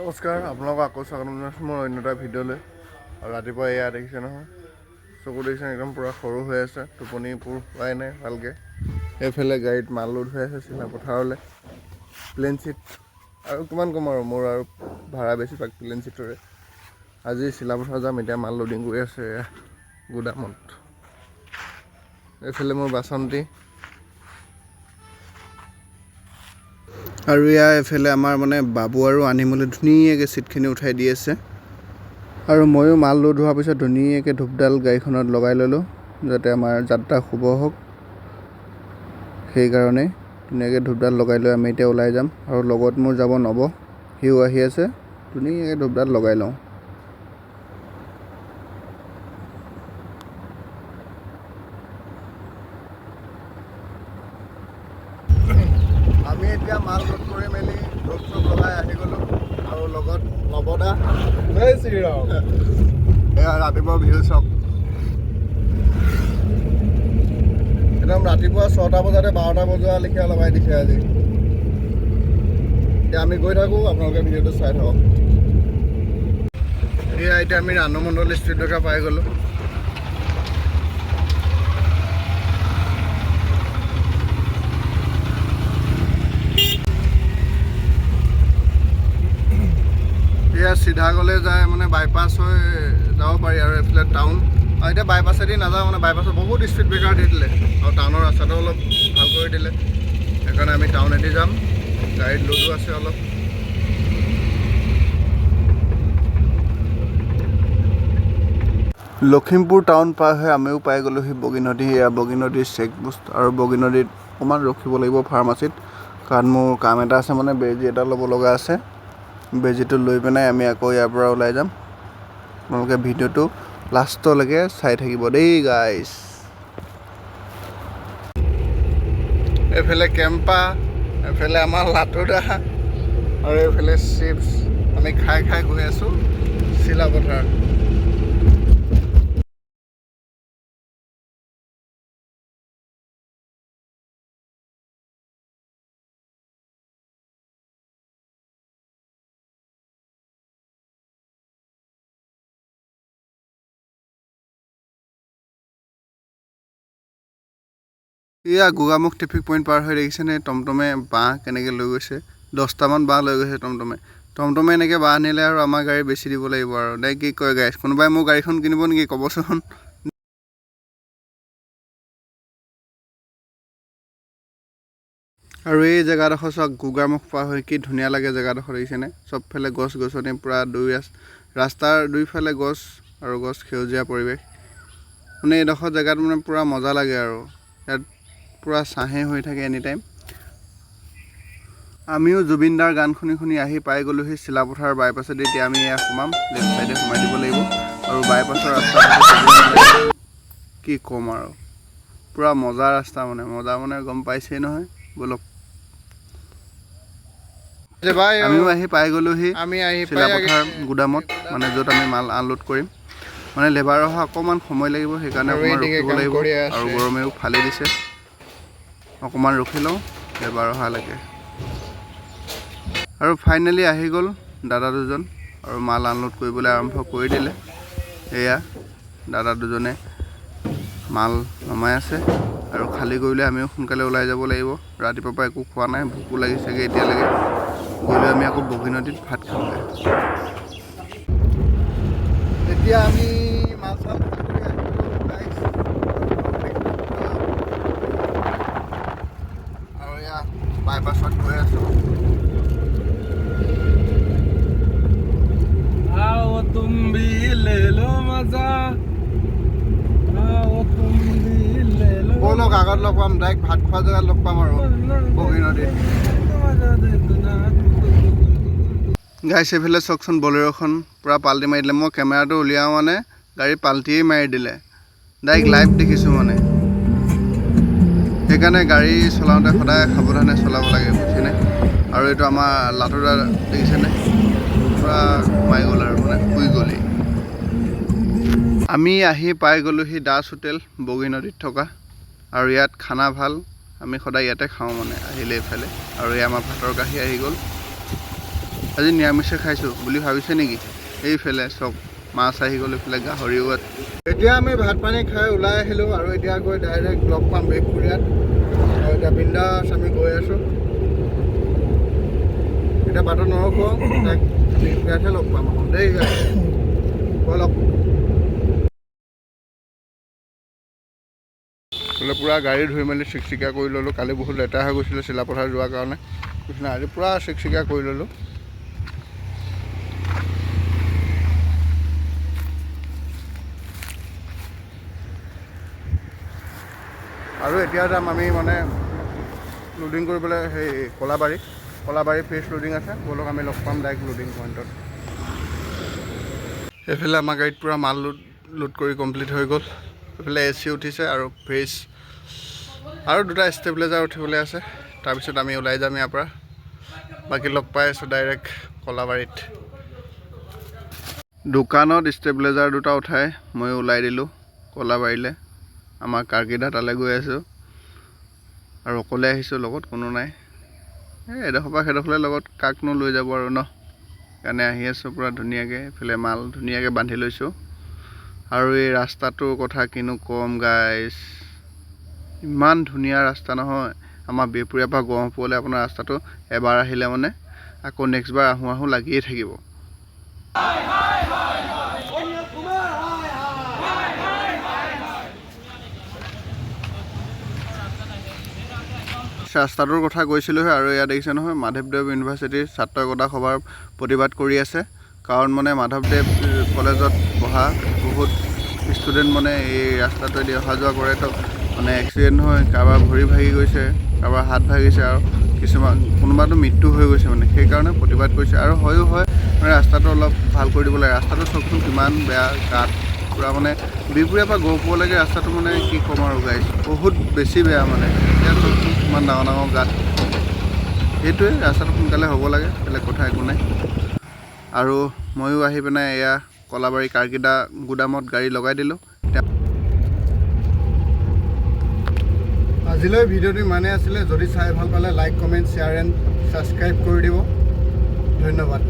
নমস্কাৰ, আপোনালোকক আকৌ স্বাগতম জনাইছোঁ মোৰ অন্য এটা ভিডিঅ'লৈ। আৰু ৰাতিপুৱা এয়া দেখিছে নহয়, চকু দেখিছে, একদম পূৰা সৰু হৈ আছে, টোপনি পূৰ হোৱাই নাই ভালকৈ। এইফালে গাড়ীত মাল লোড হৈ আছে চিলাপথাৰলৈ, প্লেন চিট। আৰু কিমান ক'ম আৰু, মোৰ আৰু ভাড়া বেছিভাগ প্লেন চিটৰে। আজি চিলাপথাৰ যাম, এতিয়া মাল লোডিং কৰি আছে এয়া গুদামত। এইফালে মোৰ বাচন্তি আৰু এয়া এইফালে আমাৰ মানে বাবু আৰু আনিমলৈ ধুনীয়াকৈ চিটখিনি উঠাই দি আছে। আৰু ময়ো মাল লোড হোৱাৰ পিছত ধুনীয়াকৈ ধূপডাল গাড়ীখনত লগাই ল'লোঁ, যাতে আমাৰ যাত্ৰা শুভ হওক। সেইকাৰণে ধুনীয়াকৈ ধূপডাল লগাই লৈ আমি এতিয়া ওলাই যাম। আৰু লগত মোৰ যাব নৱ, সিও আহি আছে। ধুনীয়াকৈ ধূপডাল লগাই লওঁ। আমি এতিয়া মাল লোড কৰি মেলি ধূপ চুপ লগাই আহি গ'লোঁ আৰু লগত নৱদা। জয় শ্ৰীৰাম। এয়া ৰাতিপুৱা ভিউ চাওক, একদম ৰাতিপুৱা 6টা বজাতে 12টা বজোৱা লেখীয়া লগাই দিছে আজি। এতিয়া আমি গৈ থাকোঁ, আপোনালোকে ভিডিঅ'টো চাই থাকক। এয়া এতিয়া আমি ৰাণুমণ্ডল ষ্ট্ৰীটলৈকে পাই গ'লোঁ। এয়া চিধা গ'লে যায় মানে বাইপাছ হৈ যাব পাৰি আৰু এইফালে টাউন। আৰু এতিয়া বাইপাছেদি নাযাওঁ, মানে বাইপাছত বহুত স্পীড ব্ৰেকাৰ দি দিলে আৰু টাউনৰ ৰাস্তাটো অলপ ভাল কৰি দিলে, সেইকাৰণে আমি টাউনেদি যাম। গাড়ীত লোডো আছে অলপ। লখিমপুৰ টাউন পাৰ হৈ আমিও পাই গ'লোহি বগীনদী। এয়া বগীনদীৰ চেক পোষ্ট। আৰু বগীনদীত অকণমান ৰখিব লাগিব ফাৰ্মাচীত, কাৰণ মোৰ কাম এটা আছে, মানে বেজী এটা ল'ব লগা আছে। বেজীটো লৈ পেলাই আমি আকৌ ইয়াৰ পৰা ওলাই যাম। আপোনালোকে ভিডিঅ'টো লাষ্টলৈকে চাই থাকিব দেই গাইছ। এইফালে কেম্পা, এইফালে আমাৰ লাটুদা আৰু এইফালে চিপছ। আমি খাই খাই গৈ আছোঁ চিলাপথাৰ। এয়া গোগামুখ ট্ৰেফিক পইণ্ট পাৰ হৈ দেখিছেনে টমটমে বাঁহ কেনেকৈ লৈ গৈছে। 10টামান বাঁহ লৈ গৈছে টমটমে। টমটমে এনেকৈ বাঁহ নিলে আৰু আমাৰ গাড়ী বেছি দিব লাগিব আৰু নে কি কয় গাইছ? কোনোবাই মোৰ গাড়ীখন কিনিব নেকি ক'বচোন। আৰু এই জেগাডোখৰ চাওক, গোগামুখ পাৰ হৈ কি ধুনীয়া লাগে জেগাডোখৰ দেখিছেনে? চবফালে গছ গছনি, পূৰা দুই ৰাস্তাৰ দুইফালে গছ আৰু গছ, সেউজীয়া পৰিৱেশ। মানে এইডোখৰ জেগাত মানে পূৰা মজা লাগে আৰু ইয়াত পূৰা ছাঁহে হৈ থাকে এনি টাইম। আমিও জুবিনদাৰ গান শুনি শুনি আহি পাই গ'লোহি চিলাপথাৰ বাইপাছেদি। এতিয়া আমি এয়া সোমাম, লেফ্ট চাইডে সোমাই দিব লাগিব। আৰু বাইপাছৰ ৰাস্তা কি ক'ম আৰু, পূৰা মজা ৰাস্তা, মানে মজা মানে গম পাইছেই নহয়। ব'লক, আমিও আহি পাই গ'লোহি আমি আহি পাই চিলাপথাৰ গুদামত, মানে য'ত আমি মাল আনলোড কৰিম। মানে লেবাৰ অহা অকণমান সময় লাগিব, সেইকাৰণে আৰু অকণমান এইদিকে ৰখিব কাম লাগিব। কৰি আছে। আৰু গৰমেও ফালি দিছে, অকণমান ৰখি লওঁ লেবাৰ অহালৈকে। আৰু ফাইনেলি আহি গ'ল দাদা দুজন আৰু মাল আনলোড কৰিবলৈ আৰম্ভ কৰি দিলে। এয়া দাদা দুজনে মাল নমাই আছে আৰু খালী কৰিলে আমিও সোনকালে ওলাই যাব লাগিব। ৰাতিপুৱাৰ পৰা একো খোৱা নাই, ভোকো লাগিছেগৈ এতিয়ালৈকে। গৈ লৈ আমি আকৌ বগীনদীত ভাত খামগৈ। এতিয়া আমি মাল চাল খালী কৰি আহি গ'লো, guys। আৰু এয়া বাইপাছত গৈ আছোঁ। आओ तुम भी ले लो मजा, आओ तुम भी ले लो। ব'লক, আগত লগ পাম, ডাইৰেক্ট ভাত খোৱা জেগাত লগ পাম আৰু বগীনদীত। গাইছ, এইফালে চাওকচোন, বলেৰ'খন পূৰা পাল্টি মাৰি দিলে। মই কেমেৰাটো উলিয়াওঁ মানে গাড়ী পাল্টিয়েই মাৰি দিলে, ডাইৰেক্ট লাইভ দেখিছোঁ মানে। সেইকাৰণে গাড়ী চলাওঁতে সদায় সাৱধানে চলাব লাগে, বুজিছেনে? আৰু এইটো আমাৰ লাটুদা দেখিছেনে, পূৰা সোমাই গ'ল আৰু মানে শুই গ'লেই। আমি আহি পাই গ'লোহি দাস হোটেল, বগীনদীত থকা। আৰু ইয়াত খানা ভাল, আমি সদায় ইয়াতে খাওঁ মানে আহিলে এইফালে। আৰু এই আমাৰ ভাতৰ কাঁহী আহি গ'ল। আজি নিৰামিষে খাইছোঁ বুলি ভাবিছে নেকি? এইফালে চব মাছ আহি গ'ল, এইফালে গাহৰিও আছে। এতিয়া আমি ভাত পানী খাই ওলাই আহিলোঁ আৰু এতিয়া গৈ ডাইৰেক্ট লগ পাম বিহপুৰীয়াত। আৰু এতিয়া বিন্দাছ আমি গৈ আছোঁ, এতিয়া বাটত নৰখোঁ, ডাইৰেক্ট বিহপুৰীয়াতহে লগ পাম আকৌ দেই। ব'লক। বোলে পূৰা গাড়ী ধুই মেলি চিকচিকীয়া কৰি ল'লোঁ। কালি বহুত লেতেৰা হৈ গৈছিলে চিলাপথাৰ যোৱাৰ কাৰণে, আজি পূৰা চিকচিকীয়া কৰি ল'লোঁ। আৰু এতিয়া যাম আমি মানে লোডিং কৰিবলৈ সেই কলাবাৰী, কলাবাৰী ফ্ৰেছ লোডিং আছে, ব'লক আমি লগ পাম ডাইৰেক্ট লোডিং পইণ্টত। এইফালে আমাৰ গাড়ীত পূৰা মাল লোড কৰি কমপ্লিট হৈ গ'ল। এইফালে এ চি উঠিছে আৰু ফ্ৰিজ আৰু দুটা ষ্টেবিলাইজাৰ উঠিবলৈ আছে, তাৰপিছত আমি ওলাই যাম ইয়াৰ পৰা। বাকী লগ পাই আছোঁ ডাইৰেক্ট কলাবাৰীত। দোকানত ষ্টেবিলাইজাৰ দুটা উঠাই মই ওলাই দিলোঁ কলাবাৰীলৈ। আমাৰ কাৰ্গিদা তালৈ গৈ আছোঁ আৰু অকলে আহিছোঁ, লগত কোনো নাই। এই এডোখৰ পৰা সেইডোখৰলৈ লগত কাকনো লৈ যাব আৰু ন, সেইকাৰণে আহি আছোঁ পূৰা ধুনীয়াকৈ। এইফালে মাল ধুনীয়াকৈ বান্ধি লৈছোঁ। আৰু এই ৰাস্তাটোৰ কথা কিনো ক'ম গাইজ, ইমান ধুনীয়া ৰাস্তা নহয়। আমাৰ বিহপুৰীয়াৰ পৰা গহপুৰলৈ আপোনাৰ ৰাস্তাটো এবাৰ আহিলে মানে আকৌ নেক্সট বাৰ আহোঁ আহোঁ লাগিয়ে থাকিব। ৰাস্তাটোৰ কথা কৈছিলোঁহে। আৰু ইয়াত দেখিছে নহয়, মাধৱদেৱ ইউনিভাৰ্চিটিৰ ছাত্ৰ একতা সভাৰ প্ৰতিবাদ কৰি আছে। কাৰণ মানে মাধৱদেৱ কলেজত পঢ়া বহুত ষ্টুডেণ্ট মানে এই ৰাস্তাটোৱেদি অহা যোৱা কৰে, তো মানে এক্সিডেণ্ট হৈ কাৰোবাৰ ভৰি ভাগি গৈছে, কাৰোবাৰ হাত ভাগিছে আৰু কিছুমান কোনোবাটো মৃত্যু হৈ গৈছে, মানে সেইকাৰণে প্ৰতিবাদ কৰিছে। আৰু হয়ো হয়, মানে ৰাস্তাটো অলপ ভাল কৰি দিব লাগে। ৰাস্তাটো চাওকচোন কিমান বেয়া, গাঁত পূৰা, মানে বিহপুৰীয়াৰ পৰা গহপুৰলৈকে ৰাস্তাটো মানে কি ক'ম আৰু গাইজ, বহুত বেছি বেয়া মানে। এতিয়া চাওকচোন কিমান ডাঙৰ ডাঙৰ গাঁত। সেইটোৱে ৰাস্তাটো সোনকালে হ'ব লাগে, বেলেগ কথা একো নাই। আৰু ময়ো আহি পিনে এয়া কলাবাৰী কাৰ্গিদা গুদামত গাড়ী লগাই দিলোঁ। আজিলৈ ভিডিঅ'টো ইমানেই আছিলে। যদি চাই ভাল পালে like, comment, share and subscribe কৰি দিব। ধন্যবাদ।